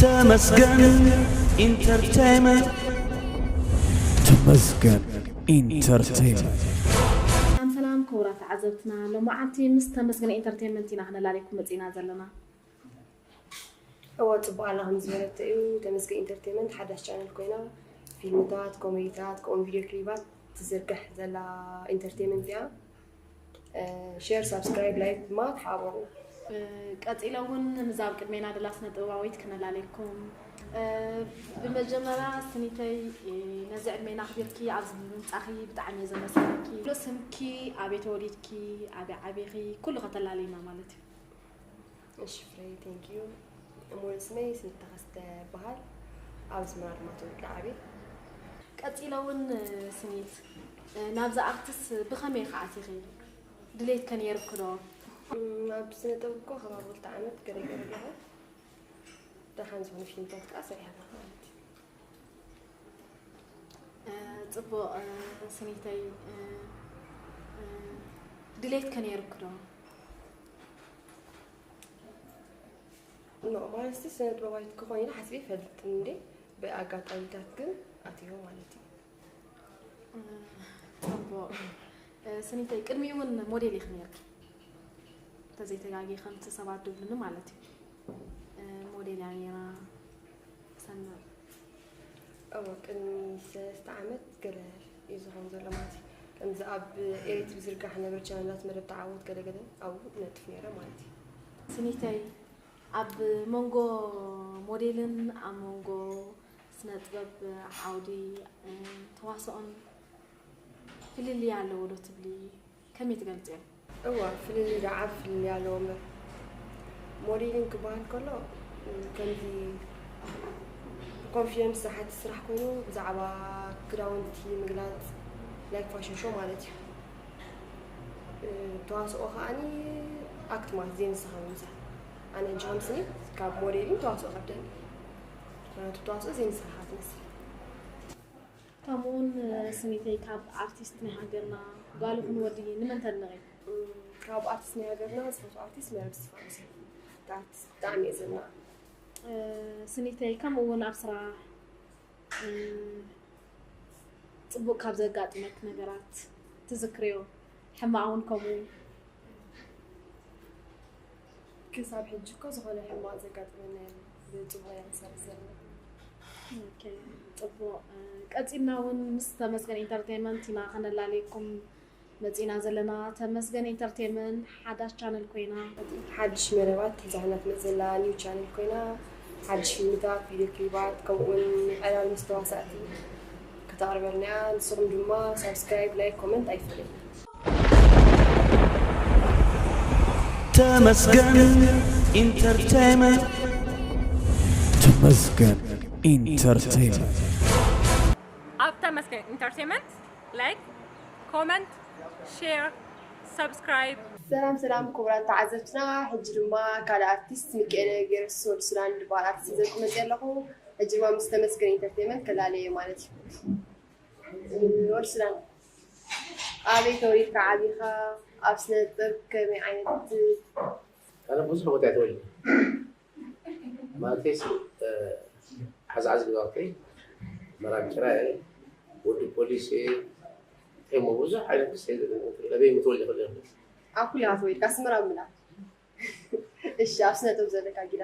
ተመስገን ኢንተርቴይመንት። ተመስገን ኢንተርቴይመንት። ሰላም ሰላም ክቡራት ተዓዘብትና፣ ሎማዓንቲ ምስ ተመስገን ኢንተርቴይመንት ኢና ክነላልየኩም መፂና ዘለና። እወ፣ ፅቡቅ ኣላ። ከም ዝበለቶ እዩ፣ ተመስገን ኢንተርቴይመንት ሓዳሽ ቻነል ኮይና፣ ፊልምታት፣ ኮሜዲታት፣ ከምኡውን ቪድዮ ክሊባት ትዝርግሕ ዘላ ኢንተርቴይመንት እያ። ሸር፣ ሳብስክራይብ፣ ላይክ ድማ ተሓባበሩና። ቀፂለ እውን ነዛ ኣብ ቅድሜና ደላ ስነ ጥበባዊት ክነላልየኩም። ብመጀመርያ ስኒተይ፣ ነዚ ዕድሜና ኣኽቢርኪ ኣብዚ ምምፃኺ ብጣዕሚ እየ ዘመስግነኪ። ስምኪ፣ ኣበይ ተወሊድኪ፣ ኣበይ ዓቢኺ፣ ኩሉ ከተላልይና ማለት እዩ። እሺ ፍሬ፣ ቴንክ ዩ። ሙሉእ ስመይ ስኒት ተኸስተ እበሃል። ኣብ ኣስመራ ድማ ተወልደ ዓብየ። ቀፂለ እውን ስኒት፣ ናብዚ ኣርትስ ብኸመይ ኢኻ ኣቲኺ? ድሌትከ ነይርኪ ዶ? ናብ ስነ ጥበብ እኮ ከባቢ ክልተ ዓመት ገለገለ ኣለኹ። ደሓን ዝኾነ ፊልምታት ከዓ ሰሪሐ ኣለኹ ማለት እዩ። ፅቡቕ ስኒተይ፣ ድሌትከ ነይርኪ ዶ? ኖ፣ ማለት ስነ ጥበባዊት ክኾን ኢለ ሓስበ ይፈልጥን እንዴ፣ ብኣጋጣሚታት ግን ኣትዮ ማለት እዩ። ፅቡቕ ስኒተይ፣ ቅድሚኡ እውን ሞዴል ኢኺ ነይርኪ፣ እንተዘይተጋጊ ከምቲ ሰባት ድብሉኒ ማለት እዩ። ሞዴል እያ ነይራ ሰናይ። እወ፣ ቅድሚ ሰለስተ ዓመት ገለ እዩ ዝኸውን ዘሎ ማለት እዩ። ከምዚ ኣብ ኤሪትሪ ዝርጋሕ ነበረ ቻነላት መደብ ተዓወት ገለገለ ኣብኡ ነጥፍ ነይረ ማለት እዩ። ስኒተይ፣ ኣብ መንጎ ሞዴልን ኣብ መንጎ ስነ ጥበብ ዓውዲ ተዋስኦን ፍልልይ ኣለዎ ዶ ትብሊ? ከመይ ትገልፅዮ? እዋ፣ ፍልልይ ደኣ ዓቢ ፍልልይ ኣለዎ እምበር፣ ሞዴሊንግ ክበሃል ከሎ ከምዚ ኮንፊደንስ ዝሓትት ስራሕ ኮይኑ፣ ብዛዕባ ክዳውንቲ ምግላፅ፣ ላይክ ፋሽን ሾው ማለት እዩ። ተዋስኦ ከዓኒ ኣክት ማለት ዘይንስኻ ምምሳል። ኣነ ሕጂ ከም ስኒት ካብ ሞዴሊንግ ተዋስኦ ከብደኒ፣ ምክንያቱ ተዋስኦ ዘይንስኻ ትመስል። ከምኡውን ስኒተይ፣ ካብ ኣርቲስት ናይ ሃገርና ጓል ይኹን ወዲ ንመን ተድንቒ? ካብ ኣርቲስት ናይ ሃገርና ዝፈትዎ ኣርቲስት መረብ እስቲፋኖስ እዩ። እቲ ኣርቲስት ብጣዕሚ እየ ዘድንቓ። ስኒተይ፣ ከምኡ እውን ኣብ ስራሕ ፅቡቕ ካብ ዘጋጥመክ ነገራት ትዝክርዮ፣ ሕማቕ እውን ከምኡ? ክሳብ ሕጂ እኮ ዝኾነ ሕማቕ ዘጋጥመና የለን። ብፅቡቕ እየ ዝሰርሕ ዘለኹ። ኦኬ፣ ፅቡቕ። ቀፂልና እውን ምስ ተመስገን ኢንተርቴይመንት ኢና ከነላልየኩም መፂና ዘለና። ተመስገን ኢንተርቴይመንት ሓዳሽ ቻነል ኮይና። ሓድሽ መደባት ሒዛትና ትመፅእ ዘላ ኒው ቻነል ኮይና፣ ሓድሽ ፊልምታት፣ ቪድዮ ክሊባት፣ ከምኡውን ዕላል ምስ ተዋሳእቲ ከተቕርበልና እያ። ንስኹም ድማ ሳብስክራይብ፣ ላይክ፣ ኮመንት ኣይፈለየና። ተመስገን ኢንተርቴይመንት። ተመስገን ኢንተርቴይመንት። ኣብ ተመስገን ኢንተርቴይመንት ላይክ፣ ኮመንት፣ ሼር፣ ሰብስክራይብ። ሰላም ሰላም ክቡራት ተዓዘብትና፣ ሕጂ ድማ ካልእ ኣርቲስት ሚካኤለ ገረሱስ ወዲ ሱዳን ዝበሃል ኣርቲስት ሒዘልኩም መፅየ ኣለኹ። ሕጂ ድማ ምስ ተመስገን ኢንተርቴይመንት ከላለየ ማለት እዩ። ወዲ ሱዳን፣ ኣበይ ተወሊድካ ዓቢኻ? ኣብ ስነ ጥበብ ከመይ ዓይነት? ኣነ ብዙሕ ቦታ እየ ተወሊደ። ማለተይስ፣ እ፣ ሓዝሓዝ ገዛውተይ መራብ ጭራ እየ፣ ወዲ ፖሊስ እየ። እንታይ እሞ ብዙሕ ዓይነት ክስተይ፣ ኣበይ ምተወልደ ይኽእል እየ። ኣብ ኩሉ ኢኻ ተወሊድካ፣ ኣስመራ ምላ። እሺ፣ ኣብ ስነ ጥበብ ዘለካ ጊዳ?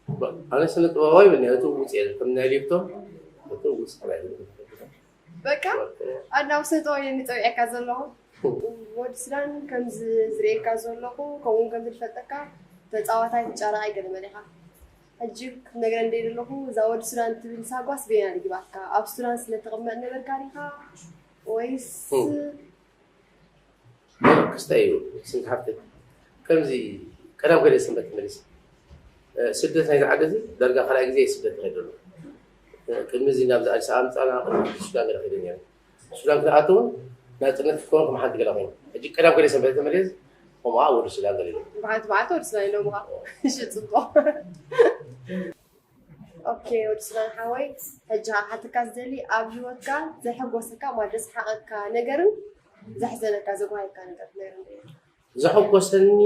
ባ-፣ ኣነ ስነ ጥበባዊ ይብለኒ፣ እትውውፅ እየ፣ ከም ናይ ሊፕቶም እትውውፅ ጥራይ እየ። በቃ፣ ኣነ ኣብ ስነ ጥበብ እየ ንፀዊዐካ ዘለኹ። ወዲ ሱዳን ከምዚ ዝርእየካ ዘለኹ፣ ከምኡውን ከምዚ ዝፈልጠካ፣ ተፃዋታይ ተጫራዓይ ገለ መለ ኢኻ። ሕጂ ክትነግረኒ ደይ ዘለኹ፣ እዛ ወዲ ሱዳን ትብል ሳጓስ በየና ድጊባትካ? ኣብ ሱዳን ስለ ትቕመጥ ነበርካ ዲኻ? ወይስ? እም። ክስታይ እዩ፣ ስንቲ ሓፍተይ። ከምዚ ቀዳም ገለ ሰንበት ተመሊሰ። እ፣ ስደት ናይዚ ዓዲ እዚ ዳርጋ ካልኣይ ግዜ ስደት ይኸይድ ዘሎ። እ፣ ቅድሚ እዚ ናብዚ ኣዲስ ኣበባ ምጻና ቅድሚ ሱዳን ገለ ከይደ ነይረ። ሱዳን ክነኣቱ እውን ናጽነት ክትከውን ከም ሓንቲ ገለ ኮይኑ። ሕጂ ቀዳም ገለ ሰንበት ተመሊሰ፣ ከምኡ ወዲ ሱዳን ገለ ኢሎም። ብሓንቲ መዓልቲ ወዲ ሱዳን ኢሎምኻ። እሺ፣ ጽቡቕ። ኦኬ፣ ወዲ ሱዳን ሓወይ፣ ሕጂ ክሓተካ ዝደሊ፣ ኣብ ህይወትካ ዘሐጎሰካ ማለት ዘስሓቐካ ነገርን ዘሕዘነካ ዘጓሃየካ ነገር ክትነግረኒ ዶ? ዘሐጎሰኒ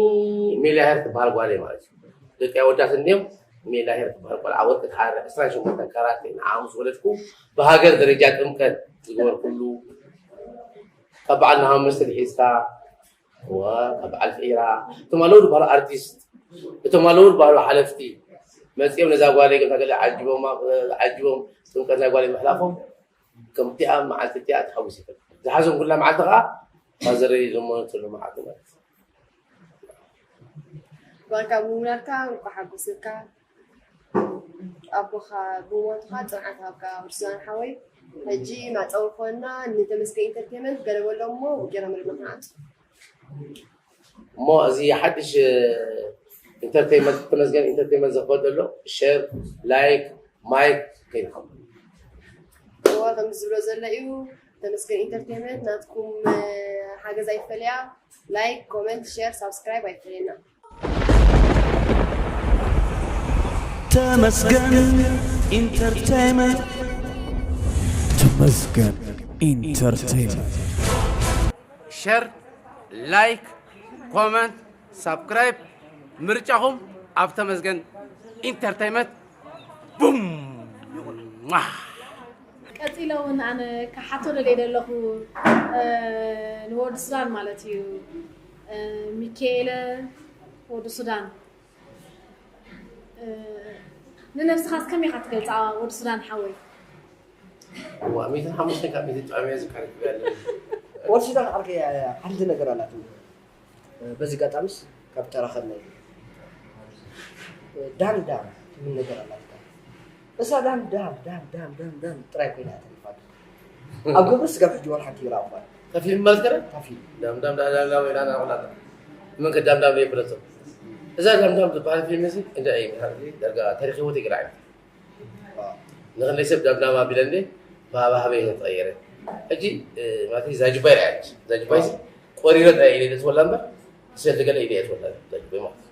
ሜልያ ሄር ትበሃል ጓለይ ማለት እዩ። ደቂ ኣወዳት እንድዮም፣ ሜላ ሄር ትበሃል ቆልዓ ወርቂ ትሓርዕ ዕስራን ሸሞንተን ካራት ንዓ ምስ ወለድኩ ብሃገር ደረጃ ጥምቀት ዝገበርኩሉ ካብ በዓል ናሃ መስል ሒዝካ እዋ ካብ በዓል ፍዒራ እቶም ኣለዉ ዝበሃሉ ኣርቲስት እቶም ኣለዉ ዝበሃሉ ሓለፍቲ መፂኦም ነዛ ጓለይ ገለ ዓጅቦም ዓጅቦም ጥምቀት ናይ ጓለይ ምሕላፎም ከምቲኣ መዓልቲ እቲኣ ተሓጒሰ ዝሓዞም ኩላ መዓልቲ ከዓ ፋዘረይ ዘመነትሉ መዓልቲ ማለት እዩ። ጓልካ ምውላድካ እንኳ ሓጎሰካ። ኣቦኻ ብሞትኻ ፅንዓት ሃብካ ርሱዳን ሓወይ። ሕጂ ማፀዊ ኮና ንተመስገን ኢንተርቴመንት ገለ በሎ እሞ ውጌና መደብና ክንዓቱ። እሞ እዚ ሓድሽ ኢንተርቴመንት ተመስገን ኢንተርቴመንት ዘኽበድ ዘሎ ሸር ላይክ ማይክ ከይንሓሙ እዋ ከምዚ ዝብሎ ዘሎ እዩ። ተመስገን ኢንተርቴመንት ናትኩም ሓገዝ ኣይፈለያ። ላይክ ኮመንት ሸር ሳብስክራይብ ኣይፈለየና። ተመስገን ኢንተርቴይመንት። ተመስገን ኢንተርቴይመንት። ሸር ላይክ ኮመንት ሳብስክራይብ ምርጫኹም ኣብ ተመስገን ኢንተርቴይመንት። ቡም ቀፂለ እውን ኣነ ክሓቶ ደልየ ዘለኹ ንወዲ ሱዳን ማለት እዩ። ሚካኤለ ወዲ ሱዳን ንነብስኻስ ከመይ ኢኻ ትገልፃ ወዲ ሱዳን ሓወይ? እዋ ሚትን ሓሙሽተን ካብ ሚትን ጥዕመ ዝካረክ ያለ ወዲ ሱዳን ዓርከይ ሓንቲ ነገር ኣላትኒ በዚ ኣጋጣሚስ ካብ ተራኸብና እዩ ዳም ዳም ትብል ነገር ኣላትካ እሳ ዳም ዳም ዳም ዳም ዳም ዳም ጥራይ ኮይና እያ ተሪፋ ኣብ ግብሪ ስጋብ ሕጂ ዋላ ሓንቲ ይረኣኹ እኳ እታ ፊልም ማለት ከረ እታ ፊልም ዳም ዳም ዳም ዳም ዳም ኢላ ናቆላታ መን ከዳም ዳም ዘይብለቶ እዛ ዳም ዳም ዝበሃል ፊልም እዚ እንታይ እዩ ዳርጋ ታሪክ ህይወት ይግራ እዩ ንክንደይ ሰብ ዳም ዳም ኣቢለ እንዴ ባህባህበ ይህን ተቀየረ ሕጂ ማለት ዛጅባይ ርኣያ ዛጅባይ ቆሪረ ጥራይ ኢለ ትወላ እምበር ሰልቲ ገለ ኢለ እየ ትወላ ዛጅባይ ማለት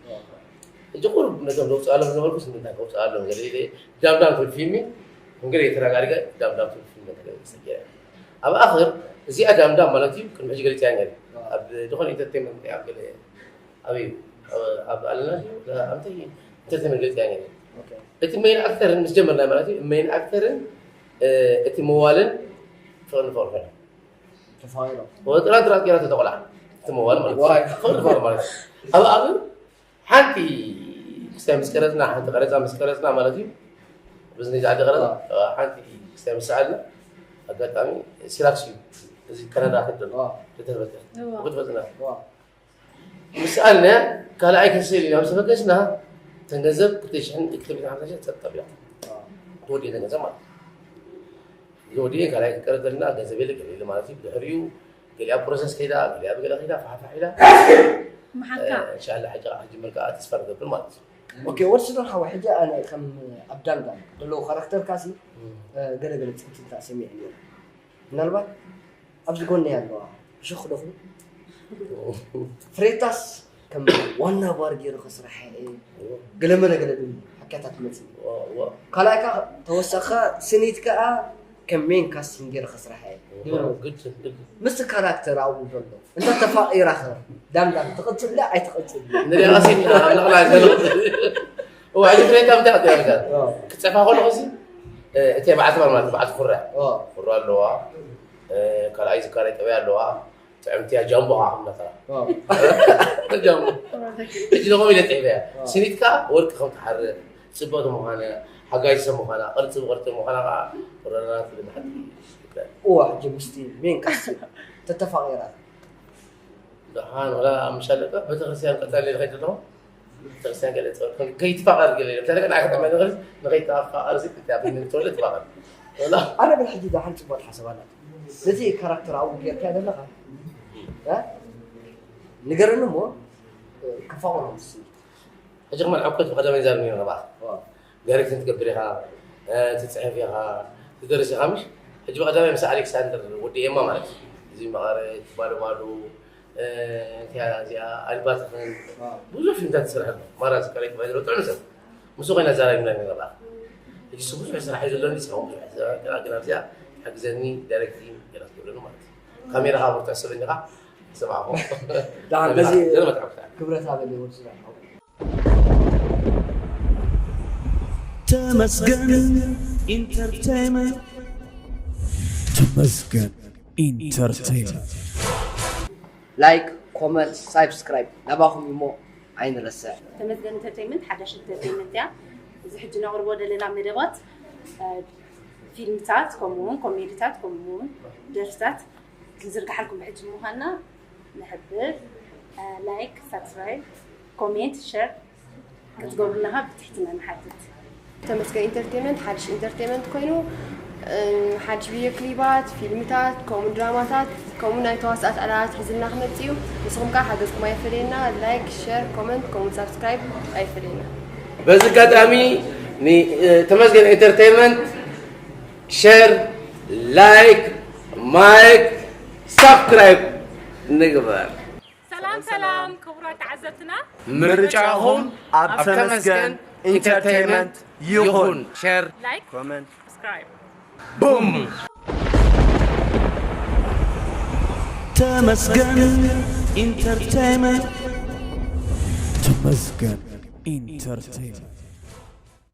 ሕጂ ቁሩብ ነቶም ዘውፅኣሎም ዝነበርኩ ስምንታ ከውፅኣሎም ገለ ኢለ ዳምዳም ትብል ፊልሚ ንገለ የተረጋሪገ ዳምዳም ትብል ፊልሚ ተገለ ሰጊረ ኣብ ኣኽር እዚኣ ዳምዳም ማለት እዩ ቅድሚ ሕጂ ገሊፅያ ገለ ኣብ ዝኾነ ኢንተርቴንመንት ኣብ ገለ ኣበይ ኣብ ኣለና ኣምተ ኢንተርቴንመንት ገሊፅያ ገለ እቲ ሜን ኣክተርን ምስ ጀመርና ማለት እዩ ሜን ኣክተርን እቲ መዋልን ፍቅሪ ንፍቅሪ ኮይኖም ተፋቂሮም ወጥራት ራት ገይራ ተተቆልዓ እቲ መዋል ማለት እዩ ዋይ። ፍቅሪ ንፍቅሪ ማለት እዩ ኣብ ኣብ ሓንቲ ክስታይ ምስ ቀረፅና ሓንቲ ቀረፃ ምስ ቀረፅና ማለት እዩ ብዝኒ ዝዓዲ ቀረፃ ሓንቲ ክስታይ ምስ ሰኣልና ኣጋጣሚ ሲራክስ እዩ እዚ ካናዳ ክደሎ ተተርበተ ክትፈትና ምስ ሰኣልና ካልኣይ ክንስእል ኢና ምስ ተፈገስና ተን ገንዘብ ክልተ ሽሕን ክልተ ሚእትን ሓምሳን ሸሕ ፀጥ ተቢላ ተወዲኡ ተን ገንዘብ ማለት እዩ እዚ ወዲኡ ካልኣይ ክቀረፅ ዘለና ገንዘብ የለ ገለ የለ ማለት እዩ ብድሕሪኡ ገሊኣ ፕሮሰስ ከይዳ ገሊኣ ብገለ ከይዳ ፋሕፋሕ ኢላ መሓካ እንሻላ ሕጂ ከዓ ክጅምር ከዓ ተስፋ ንገብር ማለት እዩ ኦኬ ወዲ ስድራ ሓወይ ሕጂ ኣነ ከም ኣብ ዳንዳን ዘለዉ ካራክተርካ ሲ ገለ ገለ ፅንትንታ ሰሚዐ ነይረ ምናልባት ኣብዚ ጎነይ ኣለዋ ብሽኽ ዶ ፍሬታስ ከም ዋና ጓር ገይሩ ከስርሐ ገለመለ ገለ ድም ሓካታት መፅእ ካልኣይካ ተወሰኸ ስኒት ከዓ ከም ሜን ካስቲንግ ገይረ ከስርሐ ምስቲ ካራክተር ኣብኡ ዘሎ እንተ ተፋቂራ ከ ዳምዳም ትቕፅል ዳ ኣይትቕፅል ንሪኣ ቀሲና ኣብ ንቕላ ዘሎ እዋ ሕጂ ፍሬታ ምንታይ ቀፂላ ክትፀፋ ከለኹ ሲ እቲ በዓልቲ ማለት በዓልቲ ኩራ ኩራ ኣለዋ ካልኣይ ዝካረይ ጠበያ ኣለዋ ጥዕምቲ እያ ጃምቦ ከዓ ከም ነፈራ ጃምቦ ሕጂ ነቆም ኢለ ፅሒፈ እያ ስኒት ከዓ ወርቂ ከም ትሓርእ ፅብቕቲ ምዃነ ሓጋይ ሰብ ምዃና ቅርፂ ብቅርፂ ምዃና ከዓ ወረዳና ትብል ሓንቲ እዋ ሕጂ ምስቲ ሜን ካስቲ ተተፋቂራ ደሓን ወላ ምሻለካ ቤተክርስትያን ቀፃሊ ከይድ ኣለኹ ቤተክርስትያን ገለ ፀወት ከይትፋቐር ገለ ኢለ ብታሪክ ንዓይ ከተመ ንኽእል ንኸይትፋቐር ሲ ብታ ብምን ተወለ ትፋቐር ወላ ኣነ ግን ሕጂ ዳሓን ፅቡቅ ሓሳብ ኣላ ነቲ ካራክተር ኣብኡ ጌርካ ዘለካ ንገረኒ እሞ ክፋቐሮ ምስ ሕጂ ክመልዐኩ እቲ ቀዳማይ ዛር ነይሩ ነባ ዳይሬክሽን ትገብር ኢኻ ትፅሕፍ ኢኻ ትደርስ ኢኻ ምሽ ሕጂ ብቀዳማይ ምስ ኣሌክሳንደር ወዲ ኤማ ማለት እዩ እዚ መቐረ ባዶ ባዶ እዚኣ ኣልባትኽን ብዙሕ ፊልምታት ዝሰርሐ ማራ ዝቀረይ ባይ ዘሎ ጥዑም ሰብ ምስ ኮይና ዛራይ ምናምን ነባ ሕጂ ብዙሕ ስራሕ እዩ ዘለኒ ስራው ብዙሕ ግና እዚኣ ትሕግዘኒ ዳይሬክቲንግ ገና ትገብረኒ ማለት እዩ ካሜራ ካብ ተሕስበኒ ኢኻ ሰብኣኹ ዳሓን በዚ ክብረት ኣበለ ወዲ ስራሕ ተመስገን ኢንተርቴይመንት። ተመስገን ኢንተርቴይመንት። ላይክ፣ ኮመንት፣ ሳብስክራይብ ናባኹም እሞ ኣይንረስዕ። ተመስገን ኢንተርቴይመንት ሓዳሽ ኢንተርቴይመንት እያ። እዚ ሕጂ ነቕርቦ ዘለና መደባት ፊልምታት፣ ከምኡውን ኮሜዲታት፣ ከምኡውን ደርፍታት ክንዝርግሓልኩም ብሕጂ ምዃንና ንሕብር። ላይክ፣ ሳብስክራይብ፣ ኮሜንት፣ ሸር ክትገብሩና ብትሕትና ንሓትት። ተመስገን ኢንተርቴመንት ሓድሽ ኢንተርቴመንት ኮይኑ ሓድሽ ቪድዮ ክሊባት፣ ፊልምታት፣ ከምኡ ድራማታት፣ ከምኡ ናይ ተዋሳእት ኣላላት ሒዝልና ክመፅእ እዩ። ንስኹም ከዓ ሓገዝኩም ኣይፈለየና። ላይክ፣ ሸር፣ ኮመንት ከምኡ ሳብስክራይብ ኣይፈለየና። በዚ ኣጋጣሚ ተመስገን ኢንተርቴመንት ሸር፣ ላይክ፣ ማይክ፣ ሳብስክራይብ ንግበር። ሰላም ሰላም ክቡራት ተዓዘብትና፣ ምርጫኹም ኣብ ተመስገን ኢንተርቴይመንት ይኹን። ሸር ላይክ፣ ኮመንት ሰብስክራይብ። ቡም። ተመስገን ኢንተርቴይመንት። ተመስገን ኢንተርቴይመንት።